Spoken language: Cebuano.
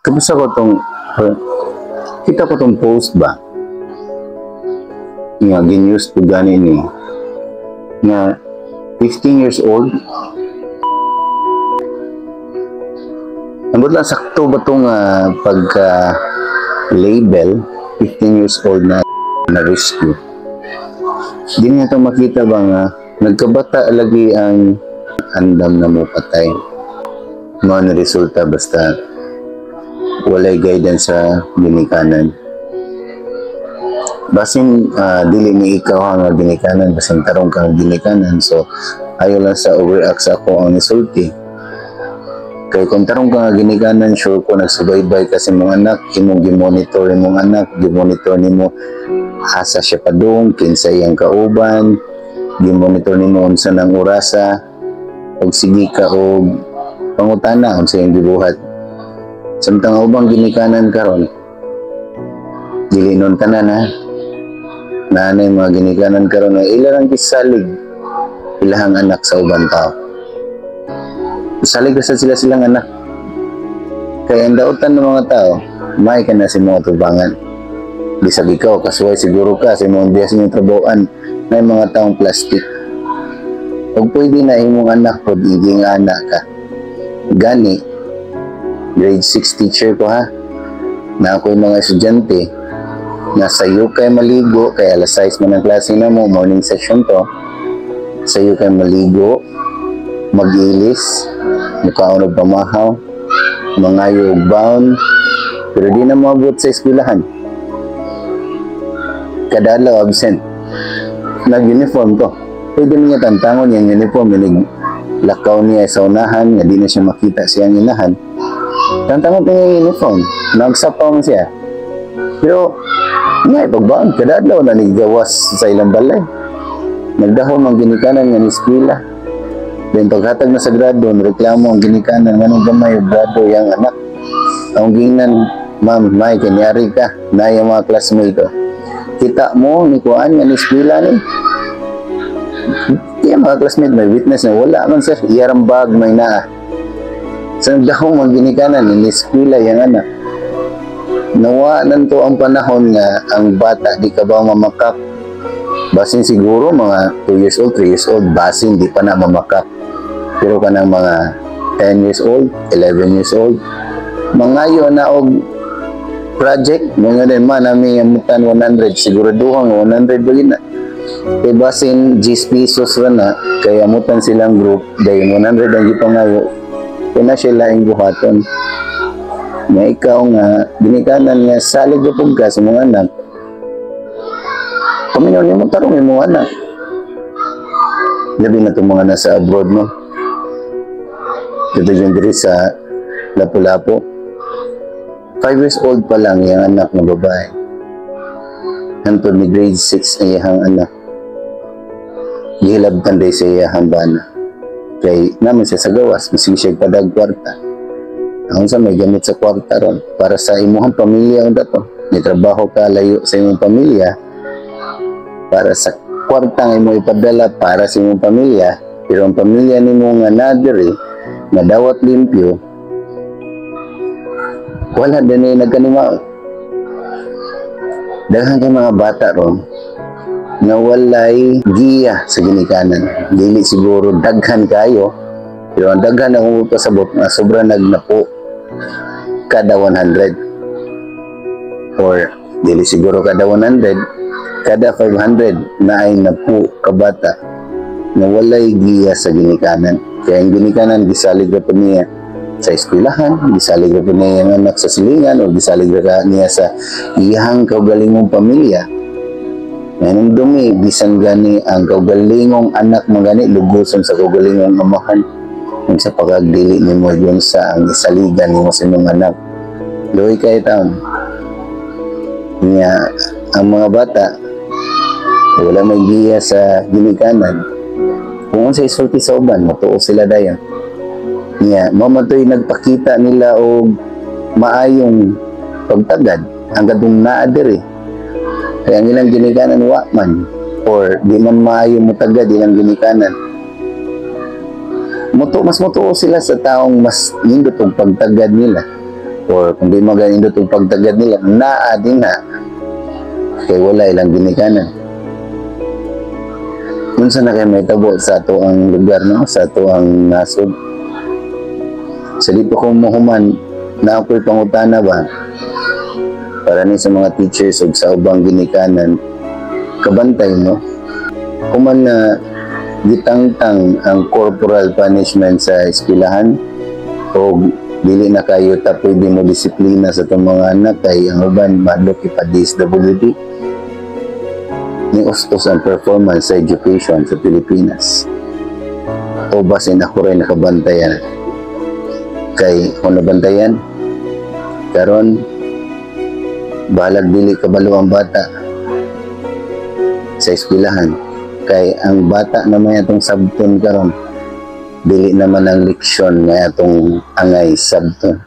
Kamusta ko tong kita ko tong post ba nga ginews po gani ni nga 15 years old. Ambot lang, sakto ba tong pagka label 15 years old na na rescue? Di niya ito makita ba nga nagkabata lagi ang andam na mo patay mo na resulta basta walay guidance sa ginikanan. Basin dili ni ikaw nga ginikanan, basin tarong kang ginikanan, so ayo lang sa overreact sa ako ang isulti. Kay kung tarong ka nga ginikanan, sure ko nagsubaybay ka sa imong anak, imong gimonitor imong anak, gimonitor nimo asa siya padung, kinsa iyang kauban, gimonitor nimo unsa nang orasa, og sige ka og pangutana unsa iyang gibuhat. Samtang ang ubang ginikanan karon, dili nun tanan ha, naanay mga ginikanan karon nga ila lang gisalig ilahang anak sa ubang tao. Salig sa sila silang anak. Kaya ang dautan ng mga tao, may ka na sa mga tubangan. Bisag ikaw, kasuway siguro ka sa imong diya sa inyong trabahoan na mga taong plastic. Ug pwede na imong anak pod iging anak ka. Gani, grade 6 teacher ko ha, na ako yung mga estudyante, na sayo kay maligo, kay alas 6 man ang klase na mo, morning session to, sayo kay maligo, mag-ilis, mukaon og pamahaw, mangayo og baon, pero di na moabot sa eskwelahan. Kada adlaw absent. Nag-uniform ko. Pwede niya tantangon yung uniform, inig lakaw niya sa unahan, nga di na siya makita siyang inahan. Tantangon niya yung uniform. Nagsapaw man siya. Pero, nga, pagbaon, kada adlaw na nigawas sa ilang balay. Nagdahom ang ginikanan nga ni eskwela. Then paghatag na sa grado, reklamo ang ginikanan, nganong gamay og grado yang anak. Ang gingnan, "Ma'am, may kanyari ka, na yung mga classmate ko. Kita mo, ni kuan nga ni eskwela ni." Iya mga classmate, may witness na wala man sir, iyarang bag may naa. Sa nagdahom ang ginikanan, ni eskwela yang anak. Nawa nanto ang panahon nga ang bata di ka ba mamakak. Basin siguro mga 2 years old, 3 years old, basin di pa na mamakak. Pero kanang mga 10 years old, 11 years old, mangayo na og project, mga din man nami amutan 100, siguraduhan nga 100 ba na. Kay basin 10 pesos ra na, kay amutan silang group, dayon 100 ang gipangayo, kay na sila laing buhaton. Nga ikaw nga, ginikanan nga salig pug ka sa mga anak, paminaw nimo tarong imong anak. Labi na itong mga nasa abroad, no? Dito dyan diri sa Lapu-Lapu. 5 years old pa lang yung anak na babae. Hantod ni grade 6 na iyang anak. Gihilabtan day sa iyang bana. Kay naman siya sa gawas, masige siya padag kwarta. Ang sa may gamit sa kwarta ron para sa imuhang pamilya ang dato. May trabaho ka layo sa imong pamilya para sa kwarta nga imo ipadala para sa imong pamilya, pero ang pamilya nimo nga nadiri nga dawat limpyo, wala din ay nagkanimao. Daghan kay mga bata ron nga walay giya sa ginikanan. Dili siguro daghan kayo, pero ang daghan akong pasabot nga sobra nagnapo kada 100, or dili siguro kada 100, kada 500 na ay napo kabata nga walay giya sa ginikanan. Kaya ang ginikanan gisalig ra po niya sa eskwelahan, gisalig ra po niya ang anak sa silingan, o gisalig ra niya sa iyang kaugalingong pamilya. Ngayon dumi, bisan gani ang kaugalingong anak mo gani, luguson sa kaugalingong amahan. Kung sa pagkagdili nimo yun sa ang isaligan nimo sa imong anak. Luoy kay taon. Niya, ang mga bata, wala may giya sa ginikanan. Kung unsa isulti sa uban, matuo sila dayon. Niya, mao man to'y nagpakita nila og maayong pagtagad ang katong naa diri. Kaya ang ilang ginikanan wa man or di man maayo motagad ilang ginikanan. Muto, mas mutuo sila sa taong mas nindot og pagtagad nila. Or kung di maganindot og pagtagad nila, naa din na kay wala ilang ginikanan. Unsa na kay mahitabo sa atoang lugar, no, sa atoang nasod? Sa di pa ko mahuman na, ako'y pangutana ba para ni sa mga teachers ug sa ubang ginikanan, kabantay mo human na gitangtang ang corporal punishment sa eskwelahan o dili na kayo ta pwede mo disiplina sa itong mga anak kay ang uban mahadlok ipa-DSWD, ni ustos ang performance sa education sa Pilipinas? O basin ako rin nakabantayan, kay kung nabantayan karon, bahalag dili kabalo ang bata sa eskwelahan, kay ang bata na may atong sabton karon, dili naman ang leksyon nga atong angay sabton.